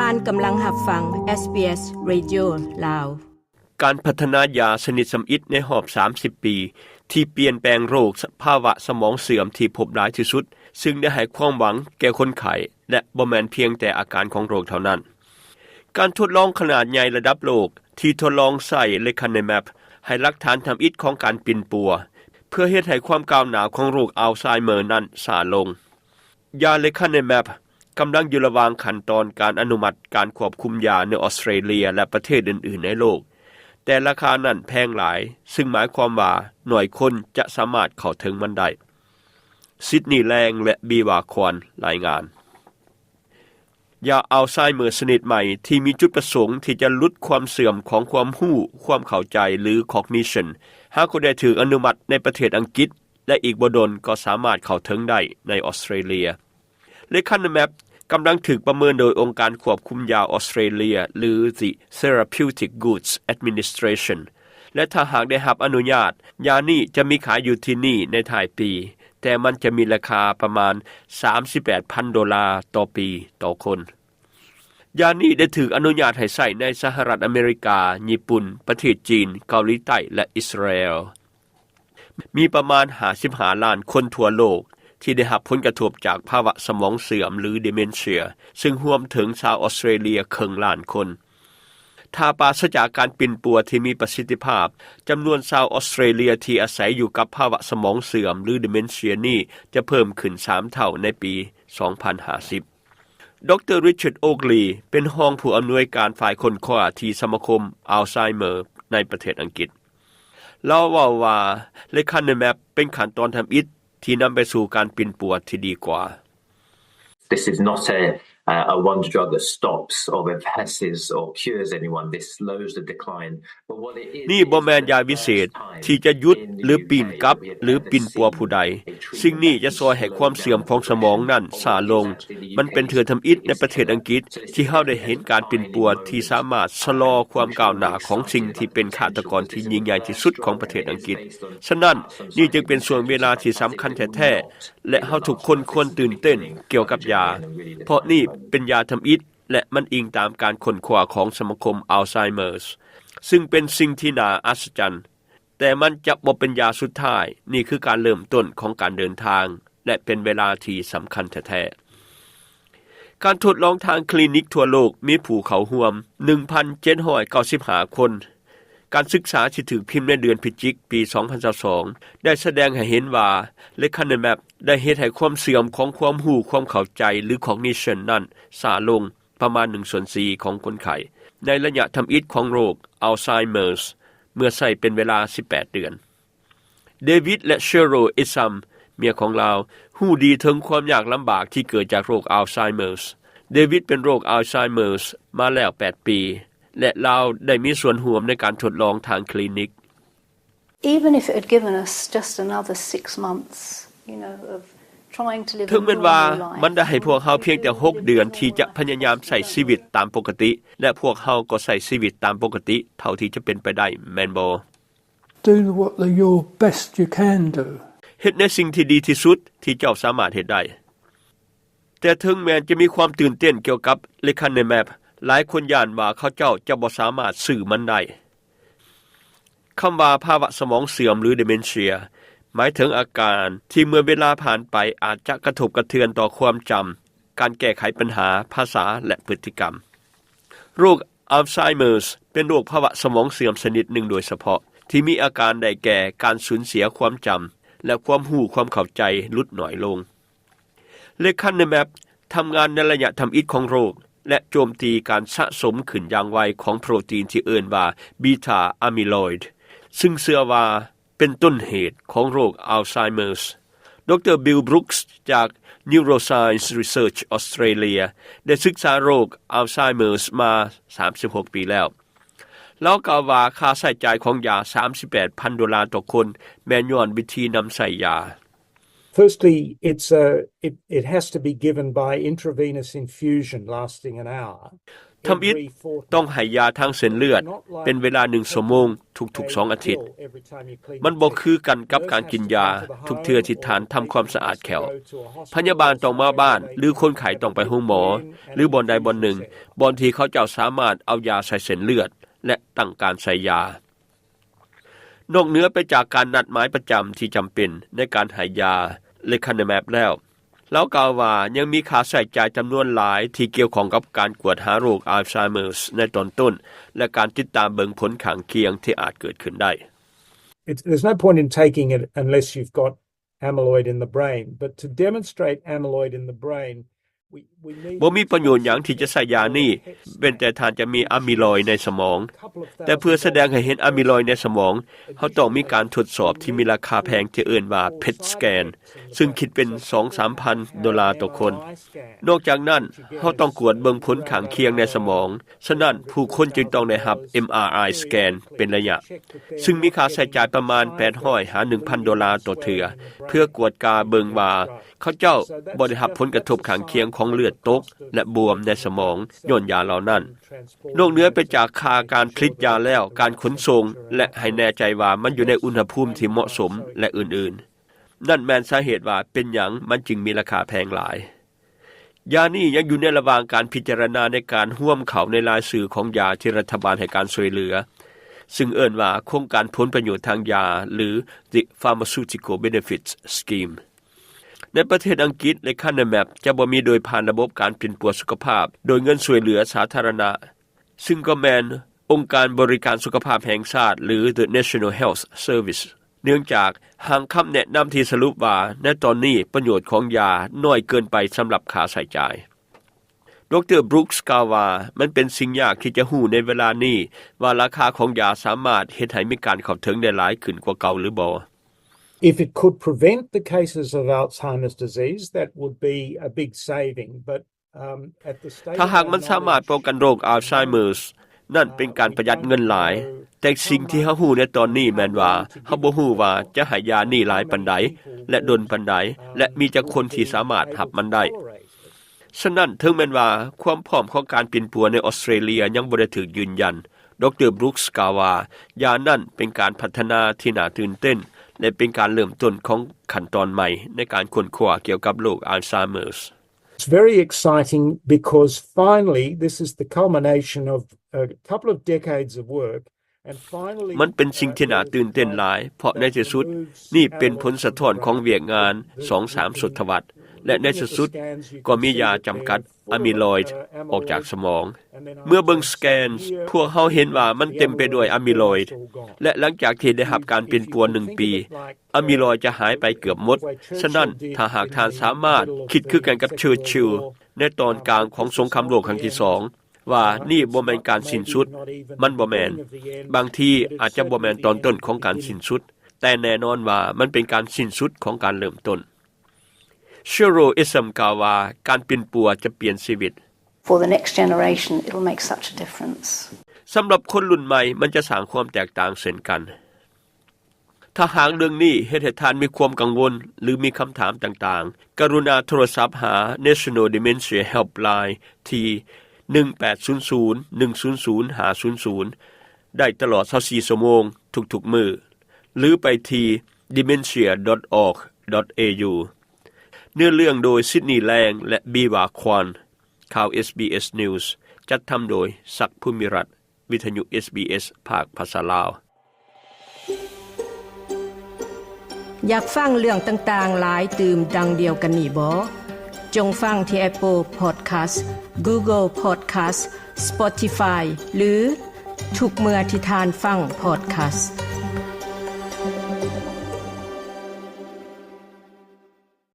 ທ່ານກຳລັງຮັບຟັງ ເອສບີເອສ Radio ລາວ. ການພັດທະນາຢາຊະນິດທຳອິດໃນຮອບສາມສິບປີ ທີ່ປ່ຽນແປງໂລກພາວະສະໝອງເສື່ອມທີ່ພົບຫຼາຍທີ່ສຸດ, ຊຶ່ງໄດ້ໃຫ້ຄວາມຫວັງແກ່ຄົນໄຂ້ ແລະ ບໍ່ແມ່ນພຽງແຕ່ອາການຂອງໂລກເທົ່ານັ້ນ. ການທົດລອງຂະໜາດໃຫຍ່ລະດັບໂລກທີ່ທົດລອງໃຊ້ Lecanemab ໃຫ້ຫຼັກຖານທຳອິດຂອງການປິ່ນປົວ ເພື່ອເຮັດໃຫ້ຄວາມກ້າວໜ້າຂອງໂລກ Alzheimer ນັ້ນຊ້າລົງ. ຢາ Lecanemab ກຳລັງຢູ່ລະຫວ່າງຂັ້ນຕອນການອະນຸມັດການຄວບຄຸມຢາໃນອອສເຕຣເລັຽ ແລະ ປະເທດອື່ນໆໃນໂລກ, ແຕ່ລາຄານັ້ນແພງຫຼາຍ, ຊຶ່ງໝາຍຄວາມວ່າໜ້ອຍຄົນຈະສາມາດເຂົ້າເຖິງມັນໄດ້. Sydney Lang ແລະ Biwa Kwan ລາຍງານ. ຢາ Alzheimer ຊະນິດໃໝ່ທີ່ມີຈຸດປະສົງທີ່ຈະຫຼຸດຄວາມເສື່ອມຂອງຄວາມຮູ້, ຄວາມເຂົ້າໃຈ ຫຼື cognition ຫາກໍໄດ້ຖືກອະນຸມັດໃນປະເທດອັງກິດ ແລະ ອີກບໍ່ດົນກໍສາມາດເຂົ້າເຖິງໄດ້ໃນອອສເຕຣເລັຽ. Lecanemab ກຳລັງຖືກປະເມີນໂດຍອົງການຄວບຄຸມຢາອອສເຕຣເລັຽ ຫຼື The Therapeutic Goods Administration ແລະ ຖ້າຫາກໄດ້ຮັບອະນຸຍາດ, ຢານີ້ຈະມີຂາຍຢູ່ທີ່ນີ້ໃນທ້າຍປີ, ແຕ່ມັນຈະມີລາຄາປະມານສາມສິບແປດພັນໂດລາຕໍ່ປີຕໍ່ຄົນ. ຢານີ້ໄດ້ຖືກອະນຸຍາດໃຫ້ໃຊ້ໃນສະຫະລັດອາເມລິກາ, ຍີ່ປຸ່ນ, ປະເທດຈີນ, ເກົາຫຼີໃຕ້ ແລະ ອິດສະຣາແອລ. ມີປະມານຫ້າສິບຫ້າລ້ານຄົນທົ່ວໂລກທີ່ໄດ້ຮັບຜົນກະທົບຈາກພາວະສະໝອງເສື່ອມ ຫຼື dementia, ຊຶ່ງຮວມເຖິງຊາວອອສເຕຣເລັຽເຄິ່ງລ້ານຄົນ. ຖ້າປາສະຈາກການປິ່ນປົວທີ່ມີປະສິດທິພາບ, ຈຳນວນຊາວອອສເຕຣເລັຽທີ່ອາໄສຢູ່ກັບພາວະສະໝອງເສື່ອມ ຫຼື dementia ນີ້ຈະເພີ່ມຂຶ້ນສາມເທົ່າໃນປີສອງພັນຫ້າສິບ. ດຣ. Richard Oakley ເປັນຮອງຜູ້ອຳນວຍການຝ່າຍຄົ້ນຄວ້າທີ່ສະມາຄົມ Alzheimer ໃນປະເທດອັງກິດ. ລາວເວົ້າວ່າ Lecanemab ເປັນຂັ້ນຕອນທຳອິດທີ່ນຳໄປສູ່ການປິ່ນປົວທີ່ດີກວ່າ. This is not a, uh, a wonder drug that stops or reverses or cures anyone. This slows the decline. But what it is, ນີ້ບໍ່ແມ່ນຢາວິເສດທີ່ຈະຢຸດ ຫຼື ປິ່ນກັບ ຫຼື ປິ່ນປົວຜູ້ໃດ. ສິ່ງນີ້ຈະຊ່ອຍໃຫ້ຄວາມເສື່ອມຂອງສະໝອງນັ້ນຊ້າລົງ. ມັນເປັນເທື່ອທຳອິດໃນປະເທດອັງກິດທີ່ເຮົາໄດ້ເຫັນການປິ່ນປົວທີ່ສາມາດຊະລໍຄວາມກ້າວໜ້າຂອງສິ່ງທີ່ເປັນຄາດຕະກອນທີ່ຍິ່ງໃຫຍ່ທີ່ສຸດຂອງປະເທດອັງກິດ. ສະນັ້ນ, ນີ້ຈຶ່ງເປັນຊ່ວງເວລາທີ່ສຳຄັນແທ້ໆ ແລະ ເຮົາທຸກຄົນຄວນຕື່ນເຕັ້ນກ່ຽວກັບຢາ, ເພາະນີ້ເປັນຢາທຳອິດ ແລະ ມັນອີງຕາມການຄົ້ນຄວ້າຂອງສະມາຄົມ Alzheimer's, ຊຶ່ງເປັນສິ່ງທີ່ໜ້າອັດສະຈັນ. ແຕ່ມັນຈະບໍ່ເປັນຢາສຸດທ້າຍ. ນີ້ຄືການເລີ່ມຕົ້ນຂອງການເດີນທາງ ແລະ ເປັນເວລາທີ່ສຳຄັນແທ້ໆ. ການທົດລອງທາງຄລີນິກທົ່ວໂລກມີຜູ້ເຂົ້າຮ່ວມໜຶ່ງພັນເຈັດຮ້ອຍເກົ້າສິບຫ້າຄົນ. ການສຶກສາທີ່ຖືກພິມໃນເດືອນພະຈິກປີສອງພັນຊາວສອງ ໄດ້ສະແດງໃຫ້ເຫັນວ່າ Lecanemab ໄດ້ເຮັດໃຫ້ຄວາມເສື່ອມຂອງຄວາມຮູ້, ຄວາມເຂົ້າໃຈ ຫຼື cognition ນັ້ນຊ້າລົງປະມານໜຶ່ງສ່ວນສີ່ຂອງຄົນໄຂ້ ໃນໄລຍະທຳອິດຂອງໂລກ Alzheimer's ເມື່ອໃຊ້ເປັນເວລາສິບແປດເດືອນ. David ແລະ Cheryl Issam ເມຍຂອງລາວ ຮູ້ດີເຖິງຄວາມຍາກລຳບາກທີ່ເກີດຈາກໂລກ Alzheimer's. David ເປັນໂລກ Alzheimer's ມາແລ້ວແປດປີ ແລະ ລາວໄດ້ມີສ່ວນຮ່ວມໃນການທົດລອງທາງຄລີນິກ. Even if it had given us just another six months, you know, of trying to live a normal life, ເຖິງແມ່ນວ່າມັນໄດ້ໃຫ້ພວກເຮົາພຽງແຕ່ຫົກເດືອນທີ່ຈະພະຍາຍາມໃຊ້ຊີວິດຕາມປົກກະຕິ ແລະ ພວກເຮົາກໍໃຊ້ຊີວິດຕາມປົກກະຕິເທົ່າທີ່ຈະເປັນໄປໄດ້, ແມ່ນບໍ່? Do what the, your best you can do. ເຮັດໃນສິ່ງທີ່ດີທີ່ສຸດທີ່ເຈົ້າສາມາດເຮັດໄດ້. ແຕ່ເຖິງແມ່ນຈະມີຄວາມຕື່ນເຕັ້ນກ່ຽວກັບ Lecanemab, ຫຼາຍຄົນຢ້ານວ່າເຂົາເຈົ້າຈະບໍ່ສາມາດຊື້ມັນໄດ້. ຄຳວ່າພາວະສະໝອງເສື່ອມ ຫຼື dementia ໝາຍເຖິງອາການທີ່ເມື່ອເວລາຜ່ານໄປອາດຈະກະທົບກະເທືອນຕໍ່ຄວາມຈຳ, ການແກ້ໄຂບັນຫາ, ພາສາ ແລະ ພຶດຕິກຳ. ໂລກ Alzheimer's ເປັນໂລກພາວະສະໝອງເສື່ອມຊະນິດໜຶ່ງໂດຍສະເພາະ ທີ່ມີອາການໄດ້ແກ່ການສູນເສຍຄວາມຈຳ ແລະ ຄວາມຮູ້ຄວາມເຂົ້າໃຈຫຼຸດໜ້ອຍລົງ. Lecanemab ທຳງານໃນໄລຍະທຳອິດຂອງໂລກ ແລະ ໂຈມຕີການສະສົມຂຶ້ນຢ່າງໄວຂອງໂປຣຕີນທີ່ເອີ້ນວ່າ beta amyloid, ຊຶ່ງເຊື່ອວ່າ ເປັນຕົ້ນເຫດຂອງໂລກ Alzheimer's. ດຣ. Bill Brooks ຈາກ Neuroscience Research Australia ໄດ້ສຶກສາໂລກ Alzheimer's ມາສາມສິບຫົກປີແລ້ວ. ລາວກ່າວວ່າຄ່າໃຊ້ຈ່າຍຂອງຢາສາມສິບແປດພັນໂດລາຕໍ່ຄົນ ແມ່ນຍ້ອນວິທີນຳໃຊ້ຢາ. Firstly, it's a, it, it has to be given by intravenous infusion lasting an hour. ທຳອິດ every fortnight. ຕ້ອງໃຫ້ຢາທາງເສັ້ນເລືອດ ເປັນເວລາໜຶ່ງຊົ່ວໂມງທຸກໆສອງອາທິດ. ມັນບໍ່ຄືກັນກັບການກິນຢາທຸກເທື່ອທີ່ທ່ານທຳຄວາມສະອາດແຂ້ວ. ພະຍາບານຕ້ອງມາບ້ານ ຫຼືຄົນໄຂ້ຕ້ອງໄປໂຮງໝໍ ຫຼື ບ່ອນໃດບ່ອນໜຶ່ງ ບ່ອນທີ່ເຂົາເຈົ້າສາມາດເອົາຢາໃສ່ເສັ້ນເລືອດ ແລະ ຕັ້ງການໃສ່ຢາ. ນອກເໜືອໄປຈາກການນັດໝາຍປະຈຳທີ່ຈຳເປັນໃນການໃຫ້ຢາ Lecanemab ແລ້ວ, ລາວກ່າວວ່າຍັງມີຄ່າໃຊ້ຈ່າຍຈຳນວນຫຼາຍທີ່ກ່ຽວຂ້ອງກັບການກວດຫາໂລກ Alzheimer's ໃນຕອນຕົ້ນ ແລະ ການຕິດຕາມເບິ່ງຜົນຂ້າງຄຽງທີ່ອາດເກີດຂຶ້ນໄດ້. It's, there's no point in taking it unless you've got amyloid in the brain, but to demonstrate amyloid in the brain, we, we need ບໍ່ມີປະໂຫຍດຫຍັງທີ່ຈະໃຊ້ຢານີ້ ເວັ້ນແຕ່ທ່ານຈະມີອາມີລອຍໃນສະໝອງ. ແຕ່ເພື່ອສະແດງໃຫ້ເຫັນອາມີລອຍໃນສະໝອງ, ເຮົາຕ້ອງມີການທົດສອບທີ່ມີລາຄາແພງທີ່ເອີ້ນວ່າ PET scan ຊຶ່ງຄິດເປັນສອງສາມພັນໂດລາຕໍ່ຄົນ. ນອກຈາກນັ້ນ, ເຮົາຕ້ອງກວດເບິ່ງຜົນຂ້າງຄຽງໃນສະໝອງ. ສະນັ້ນ, ຜູ້ຄົນຈຶ່ງຕ້ອງໄດ້ຮັບ MRI scan ເປັນໄລຍະ, ຊຶ່ງມີຄ່າໃຊ້ຈ່າຍປະມານແປດຮ້ອຍຫາໜຶ່ງພັນໂດລາຕໍ່ເທື່ອ, ເພື່ອກວດກາເບິ່ງວ່າເຂົາເຈົ້າບໍ່ໄດ້ຮັບຜົນກະທົບຂ້າງຄຽງຂອງເລືອດຕົກ ແລະ ບວມໃນສະໝອງຍ້ອນຢາເຫຼົ່ານັ້ນ. ນອກເໜືອໄປຈາກຄ່າການຜະລິດຢາແລ້ວ, ການຂົນສົ່ງ ແລະ ໃຫ້ແນ່ໃຈວ່າມັນຢູ່ໃນອຸນຫະພູມທີ່ເໝາະສົມ ແລະ ອື່ນໆ. ນັ້ນແມ່ນສາເຫດວ່າເປັນຫຍັງມັນຈຶ່ງມີລາຄາແພງຫຼາຍ. ຢານີ້ຍັງຢູ່ໃນລະຫວ່າງການພິຈາລະນາໃນການຮວມເຂົ້າໃນລາຍຊື່ຂອງຢາທີ່ລັດຖະບານໃຫ້ການຊ່ວຍເຫຼືອ, ຊຶ່ງເອີ້ນວ່າໂຄງການຜົນປະໂຫຍດທາງຢາ ຫຼື The Pharmaceutical Benefits Scheme. ໃນປະເທດອັງກິດ, Lecanemab ຈະບໍ່ມີໂດຍຜ່ານລະບົບການປິ່ນປົວສຸຂະພາບໂດຍເງິນຊ່ວຍເຫຼືອສາທາລະນະ, ຊຶ່ງກໍແມ່ນອົງການບໍລິການສຸຂະພາບແຫ່ງຊາດ ຫຼື The National Health Service. ເນື່ອງຈາກຮ່າງຄຳແນະນຳທີ່ສະຫຼຸບວ່າໃນຕອນນີ້ປະໂຫຍດຂອງຢານ້ອຍເກີນໄປສຳລັບຄ່າໃຊ້ຈ່າຍ. ດຣ. Brooks ກ່າວວ່າ ມັນເປັນສິ່ງຍາກທີ່ຈະຮູ້ໃນເວລານີ້ວ່າລາຄາຂອງຢາສາມາດເຮັດໃຫ້ມີການເຂົ້າເຖິງໄດ້ຫຼາຍຂຶ້ນກວ່າເກົ່າຫຼືບໍ່. If it could prevent the cases of Alzheimer's disease, that would be a big saving, but ຖ້າຫາກມັນສາມາດປ້ອງກັນໂລກ Alzheimer's ນັ້ນເປັນການປະຢັດເງິນຫຼາຍ, ແຕ່ສິ່ງທີ່ເຮົາຮູ້ໃນຕອນນີ້ແມ່ນວ່າ ເຮົາບໍ່ຮູ້ວ່າຈະໃຫ້ຢານີ້ຫຼາຍປານໃດ ແລະ ດົນປານໃດ ແລະ ມີຈັກຄົນທີ່ສາມາດຮັບມັນໄດ້. ສະນັ້ນ, ເຖິງແມ່ນວ່າຄວາມພ້ອມຂອງການປິ່ນປົວໃນອອສເຕຣເລຍຍັງບໍ່ໄດ້ຖືກຢືນຢັນ, ດຣ. Brooks ກ່າວວ່າ ຢານັ້ນເປັນການພັດທະນາທີ່ໜ້າຕື່ນເຕັ້ນ ແລະ ເປັນການເລີ່ມຕົ້ນຂອງຂັ້ນຕອນໃໝ່ໃນການຄົ້ນຄວ້າກ່ຽວກັບໂລກ Alzheimer's. It's very exciting because finally this is the culmination of a couple of decades of work, and finally ມັນເປັນສິ່ງທີ່ໜ້າຕື່ນເຕັ້ນຫຼາຍ, ເພາະໃນທີ່ສຸດນີ້ເປັນຜົນສະທ້ອນຂອງວຽກງານສອງສາມທົດສະວັດ ແລະ ໃນທີ່ສຸດກໍມີຢາຈຳກັດອາມີລອຍອອກຈາກສະໝອງ. ເມື່ອເບິ່ງສະແກນ, ພວກເຮົາເຫັນວ່າມັນເຕັມໄປດ້ວຍອາມີລອຍ ແລະ ຫຼັງຈາກທີ່ໄດ້ຮັບການປິ່ນປົວໜຶ່ງປີ, ອາມີລອຍຈະຫາຍໄປເກືອບໝົດ. ສະນັ້ນ, ຖ້າຫາກທ່ານສາມາດຄິດຄືກັນກັບເຊີຊິລໃນຕອນກາງຂອງສົງຄາມໂລກຄັ້ງທີສອງ ວ່ານີ້ບໍ່ແມ່ນການສິ້ນສຸດ, ມັນບໍ່ແມ່ນ. ບາງທີອາດຈະບໍ່ແມ່ນຕອນຕົ້ນຂອງການສິ້ນສຸດ, ແຕ່ແນ່ນອນວ່າມັນເປັນການສິ້ນສຸດຂອງການເລີ່ມຕົ້ນ. Sheryl Isham ກ່າວວ່າ ການປິ່ນປົວຈະປ່ຽນຊີວິດ. For the next generation, it'll make such a difference. ສຳລັບຄົນລຸ້ນໃໝ່, ມັນຈະສ້າງຄວາມແຕກຕ່າງເຊັ່ນກັນ. ຖ້າຫາກເລື່ອງນີ້ເຮັດໃຫ້ທ່ານມີຄວາມກັງວົນ ຫຼື ມີຄຳຖາມຕ່າງໆ, ກະລຸນາໂທລະສັບຫາ National Dementia Helpline ທີ່ ໜຶ່ງແປດສູນສູນ ໜຶ່ງສູນສູນ ຫ້າສູນສູນ ໄດ້ຕະຫຼອດຊາວສີ່ຊົ່ວໂມງທຸກໆມື້ ຫຼື ໄປທີ່ dementia dot org dot a u. ເນື້ອເລື່ອງໂດຍ Sydney Laing ແລະ Biwa Kwan. ຂ່າວ SBS News ຈັດທຳໂດຍ ສັກ ພູມິລັດ, ວິທະຍຸ SBS ພາກພາສາລາວ. ຢາກຟັງເລື່ອງຕ່າງໆຫຼາຍຕື່ມດັ່ງດຽວກັນນີ້ບໍ? ຈົ່ງຟັງທີ່ Apple Podcast, Google Podcast, Spotify ຫຼື ທຸກເມື່ອທີ່ທ່ານຟັງ podcast.